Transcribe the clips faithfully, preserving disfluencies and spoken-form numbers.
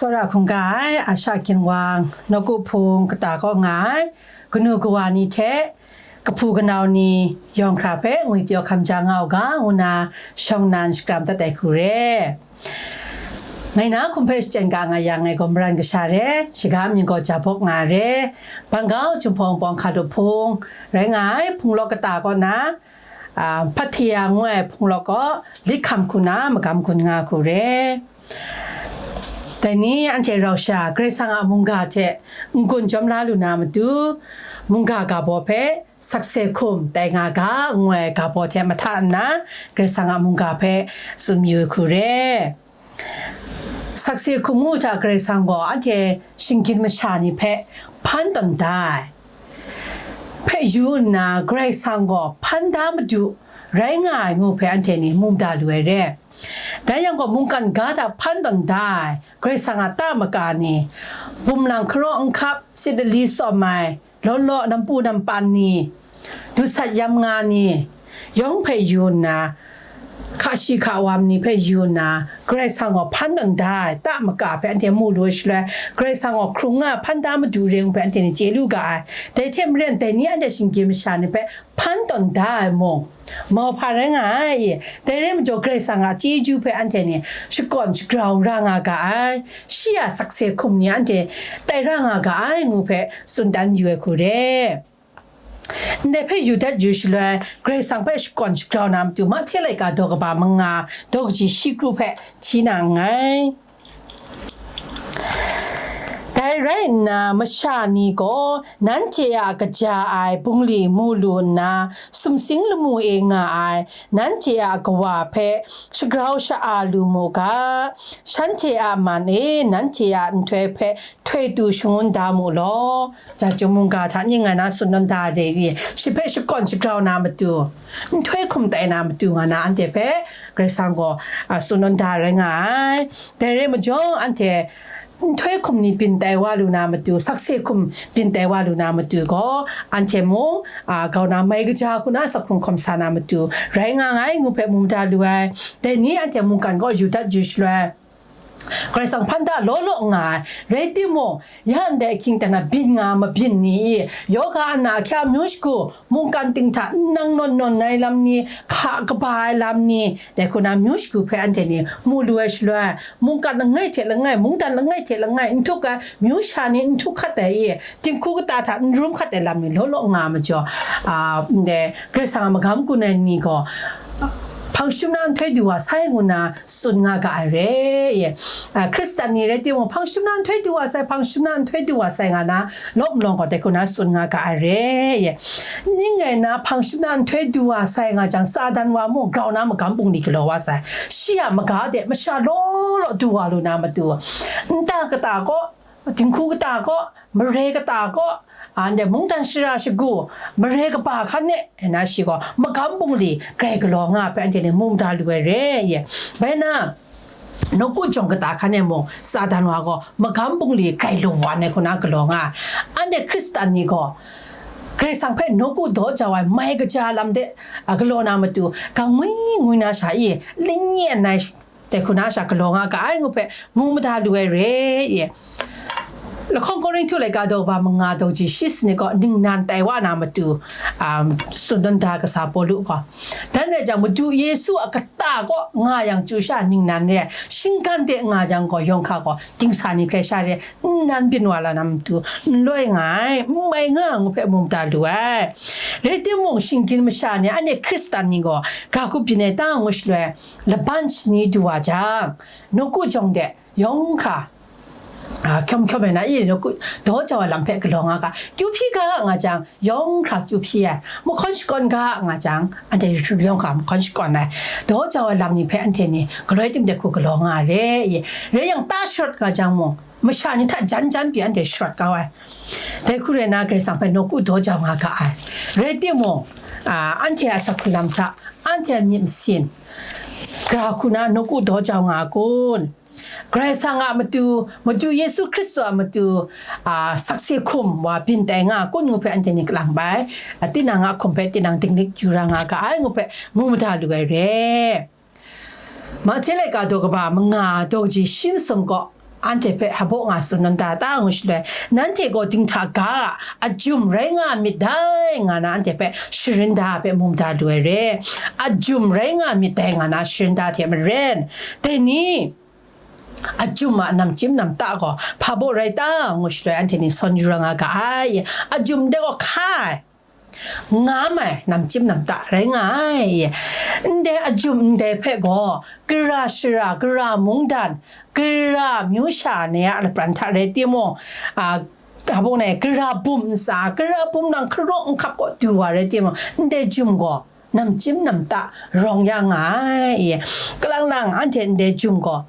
Tsawra hkungga ai Asha Ginwang, nawku hpung kata kaw nga ai kanu kawa ni hte kahpu kanau ni yawng hkra hpe ngwi pyaw hkam ja nga u ga, ngu na shawng nnan shakram dat ai hku re. Ngai na hkum hpe shachyen ga nga yang, ngai gaw Maran Kasha re, shaga mying gaw Jabawk nga re, Bangau Jinghpawng Bawng Hkalup Hpung rai nga ai, hpung lawk kata kaw na, a, Pathia ngu ai hpung lawk kaw, lit hkam hku na magam gun nga hku re. Dai ni anhte rau sha Karai Kasang a mungga hte n-gun jawm la lu na matu, mungga ga baw hpe sakse hkum tai nga ga, ngu ai ga baw hte mahta nna, Karai Kasang a mungga hpe tsun yu hku re. Sakse hkum ngu hta Karai Kasang gaw anhte shinggyim masha ni hpe hpan tawn da ai. Hpe yu nna, Karai Kasang gaw hpan da madu rai nga ai ngu hpe anhte ni mu mada lu ai re. Dai yang gaw, mungkan ga hta hpan tawn da ai Karai Kasang a ta maka ni, bum lang hkaraw n hkap, sit lali tsawm ai, law law nampu nampan ni, dusat yam nga ni, yawng hpe yu nna, hka shi hka wam ni hpe yu nna, Karai Kasang gaw hpan tawn da ai ta maka hpe anhte mu lu ai shaloi, Karai Kasang gaw hkrung nga hpan da madu re ngu hpe anhte ni chye lu ga ai. Dai hte maren, dai ni anhte shinggyim masha ni hpe hpan tawn da ai mung, mauhpa rai nga ai. Dai rai majaw, Karai Kasang a chyeju hpe anhte ni shakawn shagrau ra nga ga ai, shi a sakse hkum ni anhte tai ra nga ga ai ngu hpe tsun dan yu ai hku re. Ndai hpe yu dat yu shaloi, Karai Kasang hpe shakawn shagrau na matu, Mahte laika daw kaba manga, daw kaji shi kru hpe hti na nngai. Dai rai nna, masha ni gaw nanhte a kaja ai bungli mu lu nna, sumsing lamu e nga ai nanhte a Kawa hpe shagrau sha-a lu mu ga, shanhte a man e nanhte a nhtoi hpe htoi tu shangun da mu law. Ja chyum mungga hta ning ngai na tsun nawn da re i, shi hpe shakawn shagrau na matu, nhtoi hkum tai na matu nga na anhte hpe Karai Kasang gaw, a, tsun nawn da rai nga ai. Dai rai majaw, anhte nhtoi hkum ni byin tai wa lu na matu, sakse hkum byin tai wa lu na matu gaw, anhte mung, a, grau na mai kaja hku na sak hkrung hkawm sa na matu rai nga ai ngu hpe mu mada lu ai. Dai ni anhte mungkan kaw yu dat yu shaloi, Karai Kasang hpan da law law nga ai, rai timung, ya ndai ahkying hta na byin nga mabyin ni i, yoga ana ahkya amyu shagu, mungkan ting hta nnang nawn nawn ai lam ni, hka kaba ai lam ni, dai hku na amyu shagu hpe anhte ni mu lu ai shaloi, mungkan langai hte langai, mungdan langai hte langai, n htuk ai, myu sha ni n htuk hkat ai i, dinghku kata hta n rum hkat ai lam ni law law nga ai majaw, a, ndai Karai Kasang a magam gun ai ni gaw, hpang shum na nhtoi du wa sai ngu na tsun nga ga ai re. A, Hkristan ni rai timung, hpang shum na nhtoi du wa sai, hpang shum na nhtoi du wa sai nga na, lawp nlawng gaw dai hku na tsun nga ga ai re. Ning ngai na, hpang shum na nhtoi du wa sai nga jang, Satan wa mung grau na magam bungli galaw wa sai. Shi a maga de masha law law du wa lu na matu, nta kata kaw, dinghku kata kaw, mare kata kaw, anhte mungdan shara shagu, mare kaba hkan e, e na shi gaw magam bungli grai galaw nga ai hpe anhte ni mu mada lu ai re ye. Bai na, nawku jawng kata hkan e mung, Satan wa gaw magam bungli grai lawan ai hku na galaw nga ai. Anhte Hkristan ni gaw, Karai Kasang hpe nawku daw jau ai mai kaja lam de, a, galaw na matu, gang ngwi ngwi na sha i, lingyen ai, dai hku na sha galaw nga ga ai ngu hpe mu mada lu ai re ye. Lahkawng Korinhtu laika daw ba manga daw ji shi sanit gaw ningnan tai wa na matu, um, tsun dan da kasa Pawlu gaw. Dan rai jang, Madu Yesu a kata kaw nga yang chyu sha ningnan re ai, shinggan de nga jang gaw, yawng hka gaw dingsa ni hpe sha re ai, nnan byin wa la na matu, n loi nga ai, n mai nga ai ngu hpe mu mada lu ai. Rai timung, shinggyim masha ni, anhte Hkristan ni gaw ga hku byin ai ta ngu shaloi, laban shani du wa jang, nawku jawng de yawng hkra, a, hkyawm hkyawm ai na i, nawku daw jau ai lam hpe galaw nga ga, kyu hpyi ga nga jang, yawng hkra kyu hpyi ai, mahkawn shakawn ga nga jang, anhte yawng hkra mahkawn shakawn ai, daw jau ai lam ni hpe anhte ni galoi tim de hku galaw nga ai re i, rai yang, ta sharawt nga jang mung, masha ni hta jan jan pyi anhte sharawt kau ai. Dai hku rai na, Karai Kasang hpe nawku daw jau nga ga ai. Rai timung, a, anhte a sak hku lam hta, anhte a myit masin, gara hku na nawku daw jau nga a kun? Karai Kasang a matu, Madu Yesu Hkristu a matu, a, sakse hkum wa byin tai nga a kun ngu hpe anhte ni kalang bai, a, tinang a hkum hpe tinang dinglik yu ra nga ga ai ngu hpe mu mada lu ai re. Mahte laika daw kaba manga daw kaji shi masum gaw, anhte hpe hpa baw nga tsun na n ta, ta ngu shaloi, nanhte gaw dinghta ga a, a jum rai nga myit dai, nga na anhte hpe sharin da ai hpe mu mada lu ai re. A jum rai nga myit dai, nga na sharin da hte maren, dai ni, a jum a namchyim namta gaw hpa baw rai ta, ngu shaloi, anhte ni sawn yu ra nga ga ai. A jum de gaw hkai, ngam ai namchyim namta rai nga ai. Ndai a jum ndai hpe gaw, gara shara, gara mungdan, gara myu sha ni a lapran hta rai timung, a, hpa baw ni, gara bum ntsa, gara bum nang hkarawng nhkap kaw du wa rai timung, ndai jum gaw namchyim namta rawng ya nga ai. Kalang lang anhte ndai jum gaw,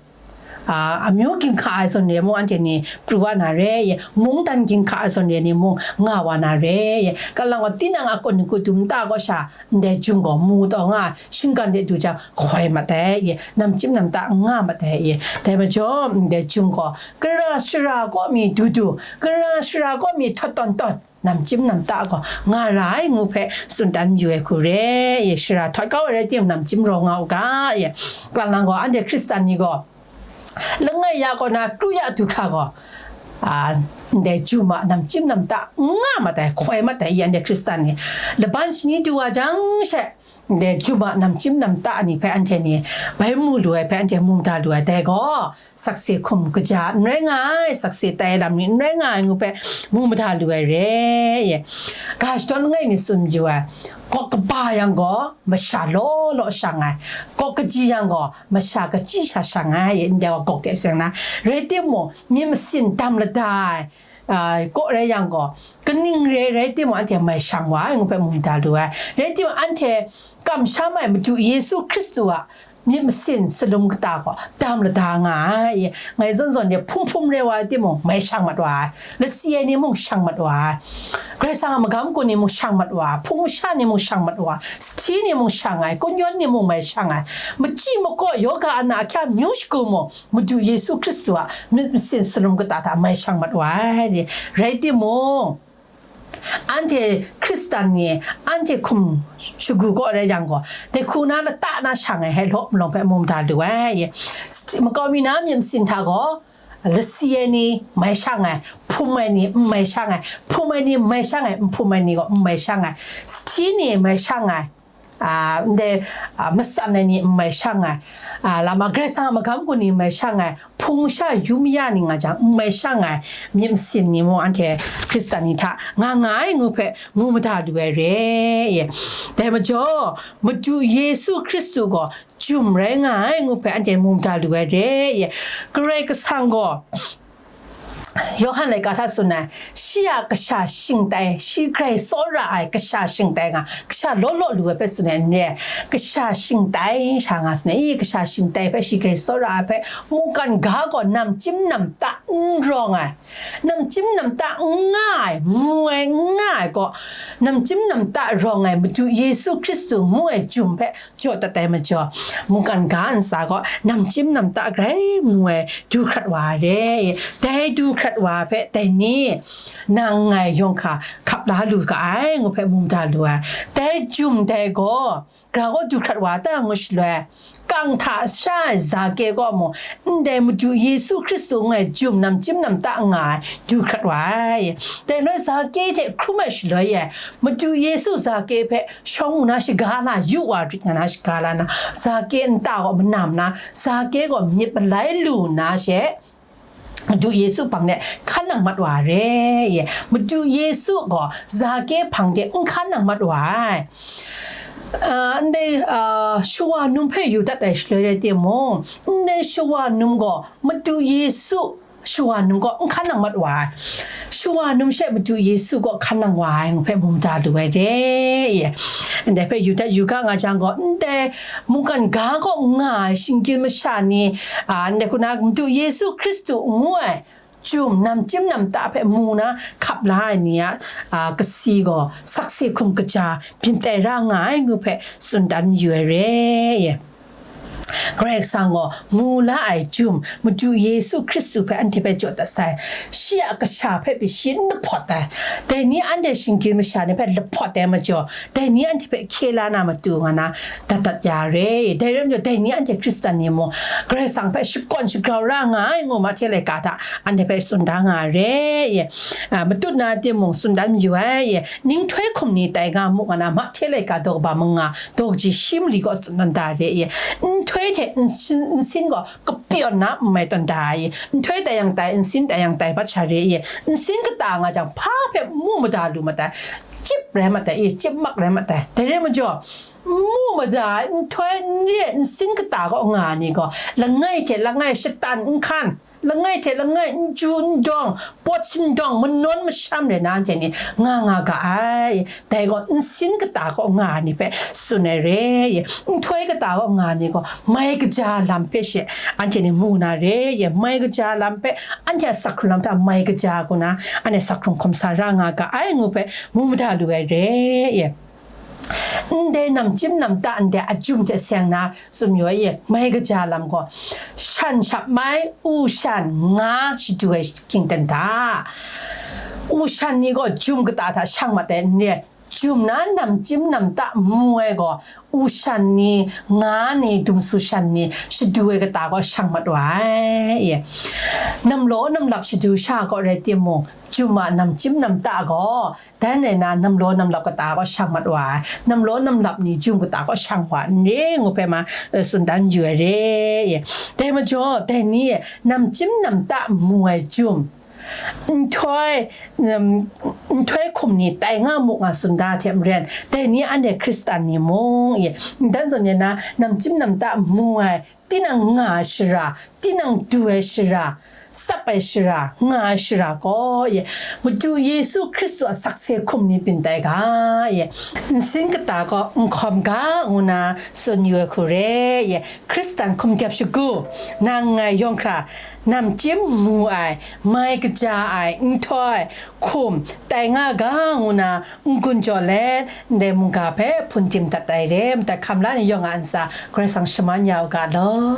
a, amyu ginhka ai zawn re mung anhte ni pru wa na re, mungdan ginhka ai zawn re ni mung nga wa na re. Kalang gaw tinang a kun, kun dum nta kaw sha ndai jum gaw mu taw nga ai, shinggan de du jang, hkoi mat ai, namchyim namta nga mat ai. Dai majaw, ndai jum gaw gara shara kaw mi du du, gara shara kaw mi htawt tawn tawn, namchyim namta gaw nga ra ai ngu hpe tsun dan mayu ai hku re. Shara htawt kau ai rai timung, namchyim rawng nga u ga. Kalang gaw, anhte Hkristan ni gaw, langai ya kaw na kru ya du hkra gaw, a, ndai jum a namchyim namta nga mat ai, hkoi mat ai, anhte Hkristan ni. Laban shani du wa jang she, ndai jum a namchyim namta ni hpe anhte ni bai mu lu ai hpe anhte mu mada lu ai, dai gaw sakse hkum kaja n rai nga ai, sakse tai lam ni n rai nga ai ngu hpe mu mada lu ai re. Ga shadawn langai mi tsun mayu ai, kaw kaba yang gaw masha law law shang ai, kaw kaji yang gaw masha kachyi sha shang ai, ndai wa gawk de seng na, rai timung, myit masin dam lada ai, a, kaw rai yang gaw, kaning re rai timung, anhte mai shang wa ai ngu hpe mu mada lu ai. Rai timung, anhte kamsham ai Madu Yesu Hkristu a myit masin salum kata gaw dam lada nga ai. Ngai zawn zawn de hpung hpung re wa ai timung, mai shang mat wa ai. Lasi ai ni mung shang mat wa ai. Karai Kasang a magam kun ni mung shang mat wa ai. Hpung masha ni mung shang mat wa ai. Sahti ni mung shang ai. Kungdawn ni mung mai shang ai. Machyi makaw, yoga ana ahkya myu shagu mung, Madu Yesu Hkristu a myit masin salum kata hta mai shang mat wa ai. Rai timung, anhte Hkristan ni, anhte hkum shagu kaw rai yang gaw, dai hku na lata na shang ai, hte law malawng hpe mu mada lu ai. Makau mi na myit masin hta gaw, lasi ai ni mai shang ai, hpum ai ni n mai shang ai, hpum ai ni mai shang ai, n hpum ai ni gaw n mai shang ai, sahti ni mai shang ai, a, ndai, a, matsan ai ni n mai shang ai, a, lama Karai Kasang a magam kun ni mai shang ai, hpung masha yu maya ni nga jang n mai shang ai, myit masin ni mung anhte Hkristan ni hta nga nga ai ngu hpe mu mada lu ai re. Dai majaw, Madu Yesu Hkristu gaw jum rai nga ai ngu hpe anhte mu mada lu ai re. Karai Kasang gaw, Yawhan laika hta tsun ai, shi a kasha shingtai, shi grai tsawra ai kasha shingtai nga, kasha law law lu ai hpe tsun ai n re, kasha shingtai sha nga tsun ai, i kasha shingtai hpe shi grai tsawra ai hpe, mungkan ga gaw namchyim namta n rawng ai, namchyim namta n nga ai, mu ai n nga ai gaw, namchyim namta rawng ai Madu Yesu Hkristu ngu ai jum hpe jaw dat ai majaw, mungkan ga ntsa gaw namchyim namta grai mu ai du hkrat wa ai re. Dai du hkrat wa ai hpe dai ni, nang ngai yawng hka hkap la lu ga ai, ngu hpe mu mada lu ai. Dai jum dai gaw, gara gaw du hkrat wa ta ngu shaloi, kang hta sha ai Zake gaw mung, ndai Madu Yesu Hkristu ngu ai jum namchyim namta nga ai du hkrat wa ai. Dai loi Zake hte hkrum ai shaloi e, Madu Yesu Zake hpe shawng nna shaga la yu wa rit nga na shaga la na, Zake nta gaw manam na, Zake gaw myit malai lu nna she, Madu Yesu hpang de hkan nang mat wa ai re. Madu Yesu gaw Zake hpang de n hkan nang mat wa ai. Ah, ndai, ah, shawa num hpe yu dat ai shaloi rai timung, ndai shawa num gaw Madu Yesu shawa num gaw n hkan nang mat wa ai. Shawa num she Madu Yesu gaw hkan nang wa ai ngu hpe mu mada lu ai re. Ndai hpe yu dat yu ga nga jang gaw, ndai mungkan ga kaw nga ai shinggyim masha ni, a, ndai hku na Madu Yesu Hkristu ngu ai jum namchyim namta hpe mu na hkap la ai ni a, a, kasi gaw sakse hkum kaja byin tai ra nga ai ngu hpe tsun dan mayu ai re. Karai Kasang gaw mu la ai jum, Madu Yesu Hkristu hpe anhte hpe jaw dat sai. Shi a kasha hpe pyi shi n lahpawt ai. Dai ni anhte shinggyim masha ni hpe lahpawt ai majaw, dai ni anhte hpe hkye la na matu nga na, dat dat ya re. Dai rai majaw, dai ni anhte Hkristan ni mung, Karai Kasang hpe shakawn shagrau ra nga ai ngu mahte laika hta anhte hpe tsun da nga re. A, matut na timung tsun dan mayu ai. Ninghtoi hkum ni tai nga mu nga na, mahte laika daw kaba manga, daw kaji shi mali kaw tsun dan da re. Nhtoi hte nsin, nsin gaw kapyawn na n mai tawn da ai. Nhtoi tai yang tai, nsin tai yang tai bat sha re. Nsin kata nga jang, hpa hpe mu mada lu mat ai. Chyip rai mat ai, e, chyip mak rai mat ai. Dai rai majaw, mu mada ai nhtoi n re ai nsin kata kaw nga ai ni gaw, langai hte langai shatan n hkan, langai hte langai n ju n dawng, pawt sindawng, manawn masham rai na anhte ni nga nga ga ai. Dai gaw nsin kata kaw nga ai ni hpe tsun ai re. Nhtoi kata kaw nga ai ni gaw mai kaja lam hpe she anhte ni mu na re. Mai kaja lam hpe anhte a sak hkrung lam hta mai kaja kaw na, anhte sak hkrung hkum sa ra nga ga ai ngu hpe mu mada lu ai re. Ndai namchyim namta ndai a jum hte seng na tsun yu ai, mai kaja lam gaw, shan shap mai, u shan nga shadu ai ging dan da. U shan ni gaw jum kata hta shang mat ai n re, jum na namchyim namta mu ai gaw, u shan ni, nga ni, dumsu shan ni shadu ai kata gaw shang mat wa ai. Namlaw namlap shadu sha kaw rai timung, jum a namchyim namta gaw, dan rai na, namlaw namlap kata gaw shang mat wa ai, namlaw namlap ni jum kata gaw shang wa n re ngu hpe ma, e, tsun dan yu ai re. Dai majaw, dai ni namchyim namta mu ai jum, nhtoi, um, nhtoi hkum ni tai nga mu nga tsun da hte maren, dai ni anhte Hkristan ni mung, e, dan zawn e na, namchyim namta mu ai, tinang nga ai shara, tinang du ai shara, tsap ai shara, nga ai shara gaw, e, Madu Yesu Hkristu a sakse hkum ni byin tai ga, e, nsin kata gaw n hkawm ga, ngu na tsun yu ai hku re, e, Hkristan hkum dep shagu, nang ngai yawng hkra, namchyim mu ai, mai kaja ai, nhtoi, hkum, tai nga ga, ngu na, n-gun jaw let, ndai mungga hpe hpun tim dat ai re, madat hkam la ni yawng a ntsa, Karai Kasang shaman ya u ga law.